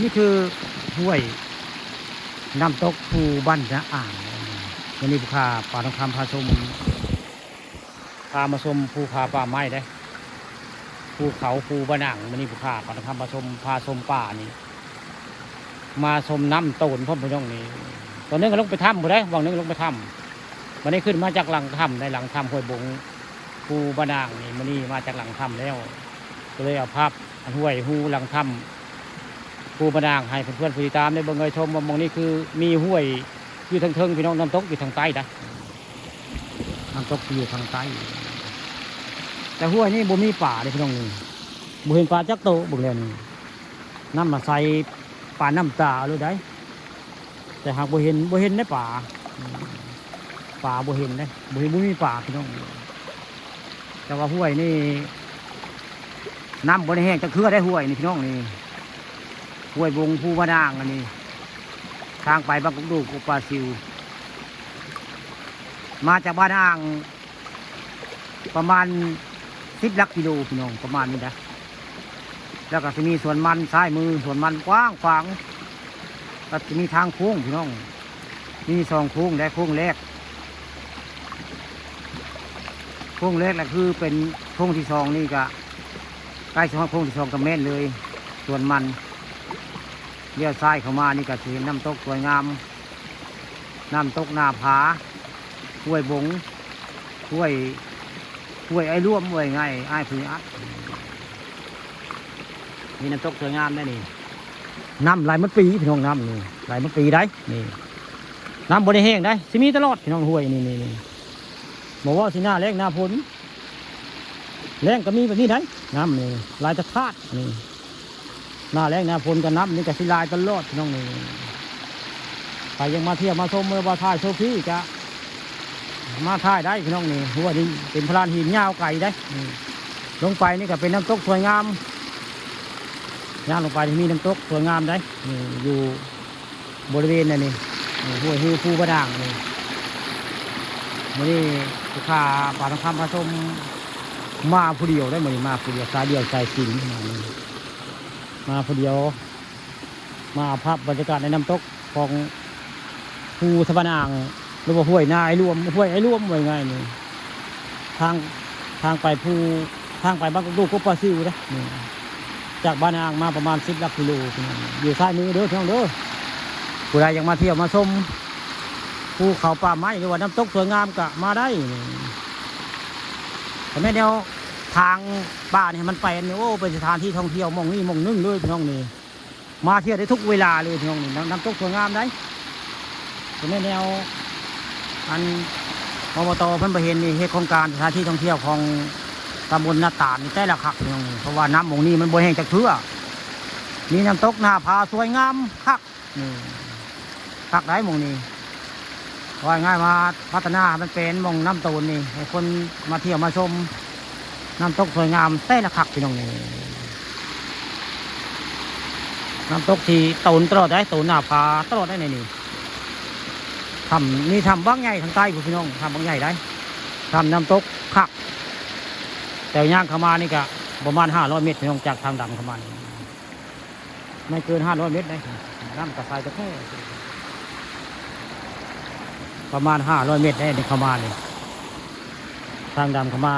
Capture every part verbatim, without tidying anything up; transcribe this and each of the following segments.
นี่คือห้วยน้ำตกภูบ้านนาอ่าง วันนี้พาปาทองคำพาชม พามาชมภูผาป่าไม้เด้ ภูเขาภูบ้านอ่าง วันนี้พาปาทองคำพาชม พาชมป่านี่ มาชมน้ำโตนพร้อมพี่น้องนี่ ตอนนึงก็ลงไปถ้ำพุ้นเด้ วังนึงลงไปถ้ำ วันนี้ขึ้นมาจากหลังถ้ำ ในหลังถ้ำห้วยบง ภูบ้านอ่างนี่ มื้อนี้มาจากหลังถ้ำแล้ว ก็เลยเอาภาพอันห้วยฮูหลังถ้ำภูบ้านอ่างให้เพื่อนๆผู้ติดตามได้เบิ่งได้ชมว่าหม่องนี้คือมีห้วยอยู่ทางเทิงพี่น้อง น้ำตกอยู่ทางใต้นะ น้ำตกอยู่ทางใต้ แต่ห้วยนี่บ่มีปลาเด้พี่น้องนี่ บ่เห็นปลาจักโตเบิ่งแล้วนี่ น้ำมาใส่ปลาน้ำตาเลยได้ แต่หากบ่เห็น บ่เห็นได้ปลา อืม ปลาบ่เห็นได้ บ่เห็น บ่มีปลาพี่น้อง แต่ว่าห้วยนี่ น้ำบ่ได้แห้งจักเทื่อได้ห้วยนี่พี่น้องนี่ ห้วยบงภูบ้านอ่างอันนี้ ทางไปบ้านกุกดูกกุกปลาซิว มาจากบ้านอ่าง ประมาณสิบหลักกิโลพี่น้อง ประมาณนี้นะ แล้วก็จะมีสวนมันซ้ายมือ สวนมันกว้างขวาง ก็จะมีทางโค้งพี่น้อง มีสองโค้งได้ โค้งแรก โค้งแรกแหละคือเป็นโค้งที่สองนี่ก็ ใกล้สิฮอดโค้งที่สองก็แม่นเลย สวนมัน เลี้ยวซ้ายเข้ามานี่ก็สิเห็นน้ำตกสวยงาม น้ำตกนาผา ห้วยบง ห้วย ห้วยไอ้ร่วม ห้วยไง อ้ายผู้ใหญ่อัด มีน้ำตกสวยงามได้นี่ น้ำไหลมันปีพี่น้อง น้ำนี่ไหลมันปีได้นี่ น้ำบ่ได้แห้งได้ สิมีตลอดพี่น้อง ห้วยนี่ นี่ นี่ บ่ว่าสิหน้าแล้งหน้าฝน แล้งก็มีแบบนี้ได้ น้ำนี่ไหลตะทาดนี่ หน้าแล้งหน้าฝนก็น้ำนี่ก็สิไหลตลอดพี่น้องนี่ ใครยังมาเที่ยวมาชมเมืองบ่าวทายโซฟีก็มาถ่ายได้พี่น้องนี่ ห้วยนี่เป็นพลานหินยาวไกลได้นี่ ลงไปนี่ก็เป็นน้ำตกสวยงาม ย่างลงไปนี่มีน้ำตกสวยงามได้นี่ อยู่บริเวณนั่นนี่ นี่ห้วยฮูภูบ้านอ่างนี่ มื้อนี้สิพาปาทองคำพาชม มาผู้เดียวได้มื้อนี้ มาผู้เดียว สายเดี่ยวสายสิญจน์มานี่ มาผู้เดียว มาเอาภาพบรรยากาศในน้ำตกของภูสะพานอ่าง หรือว่าห้วยนาไอ้ร่วม ห้วยไอ้ร่วมว่าง่ายนี่ ทาง ทางไปภู ทางไปบ้านกุกดูกกุกปลาซิวเด้นี่ จากบ้านอ่างมาประมาณสิบหลักกิโลพี่น้อง อยู่ซ้ายมือเด้อพี่น้องเด้อ ผู้ใดอยากมาเที่ยวมาชมภูเขาป่าไม้ หรือว่าน้ำตกสวยงามก็มาได้นี่ แต่แม่นแนวทางป่านี่มันไปนี่ โอ้ เป็นสถานที่ท่องเที่ยวหม่องนี้หม่องหนึ่งเลยพี่น้องนี่ มาเที่ยวได้ทุกเวลาเลยพี่น้องนี่ น้ำ น้ำตกสวยงามได้ แต่แม่นแนว อัน อบต เพิ่นไปเห็นนี่ เฮ็ดโครงการสถานที่ท่องเที่ยวของตำบลนาตาดนี่แต่ละคักพี่น้องนี่ เพราะว่าน้ำหม่องนี้มันบ่แห้งจักเทื่อ มีน้ำตกนาผาสวยงามคักนี่ คักได้หม่องนี้ ว่าง่ายมาพัฒนาให้มันเป็นหม่องน้ำโตนนี่ ให้คนมาเที่ยวมาชม น้ำตกสวยงามแต่ละคักพี่น้องนี่ น้ำตกที่โตนตลอดได้ โตนหน้าผาตลอดได้ในนี่ ถ้ำ มีถ้ำบางใหญ่ทางใต้พุ้นพี่น้อง ถ้ำบางใหญ่ได้ ถ้ำน้ำตกคัก แต่ย่างเข้ามานี่ก็ประมาณห้าร้อยเมตรพี่น้อง จากทางดำเข้ามานี่ ไม่เกินห้าร้อยเมตรได้ น้ำกระใสจะแค่ ประมาณห้าร้อยเมตรได้นี่เข้ามานี่ ทางดำเข้ามา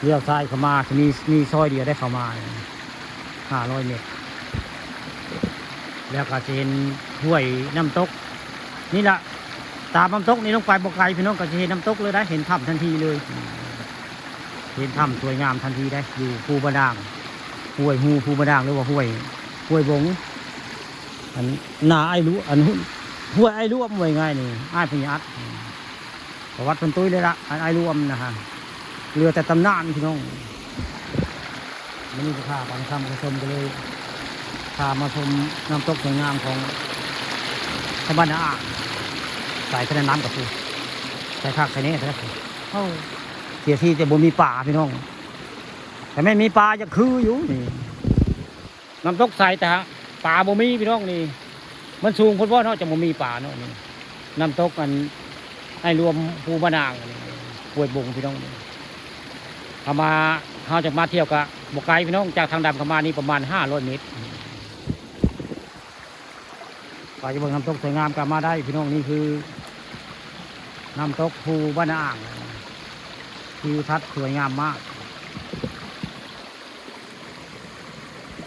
เลี้ยวซ้ายเข้ามา จะมี มีซอยเดียวได้เข้ามานี่ ห้าร้อยเมตร แล้วก็จะเห็นห้วยน้ำตก นี่ละ ตามน้ำตกนี่ลงไปบ่ไกลพี่น้อง ก็จะเห็นน้ำตกเลยได้ เห็นถ้ำทันทีเลย เห็นถ้ำสวยงามทันทีได้ อยู่ภูบ้านอ่าง ห้วยฮูภูบ้านอ่าง หรือว่าห้วย ห้วยบง อันนาไอ้ลุ อันห้วย ห้วยไอ้ลุว่าง่ายนี่ อ้ายพญาอัด ประวัติเพิ่นตุ้ยเลยละ อันไอ้ลุนะฮะ เหลือแต่ตำนานพี่น้อง มื้อนี้สิพาปาทองคำมาชมกันเลย พามาชมน้ำตกสวยงามของสะพานนาอ่าง สายคะแนนน้ำกับภู ใส่คักใส่แน่ซะแล้ว เอ้า เสียทีแต่บ่มีปลาพี่น้อง แต่แม่นมีปลาจะคืออยู่นี่ น้ำตกใสแต่ปลาบ่มีพี่น้องนี่ มันสูงโพดบ่เนาะ จะบ่มีปลาเนาะนี่ น้ำตกอันไอ้รวมภูมะนางนี่ ห้วยบงพี่น้องนี่ เข้ามา เฮาจะมาเที่ยวก็บ่ไกลพี่น้อง จากทางดำเข้ามานี่ประมาณห้าร้อยเมตร ไปเบิ่งน้ำตกสวยงามก็มาได้พี่น้อง นี่คือน้ำตกภูบ้านอ่าง ทิวทัศน์สวยงามมาก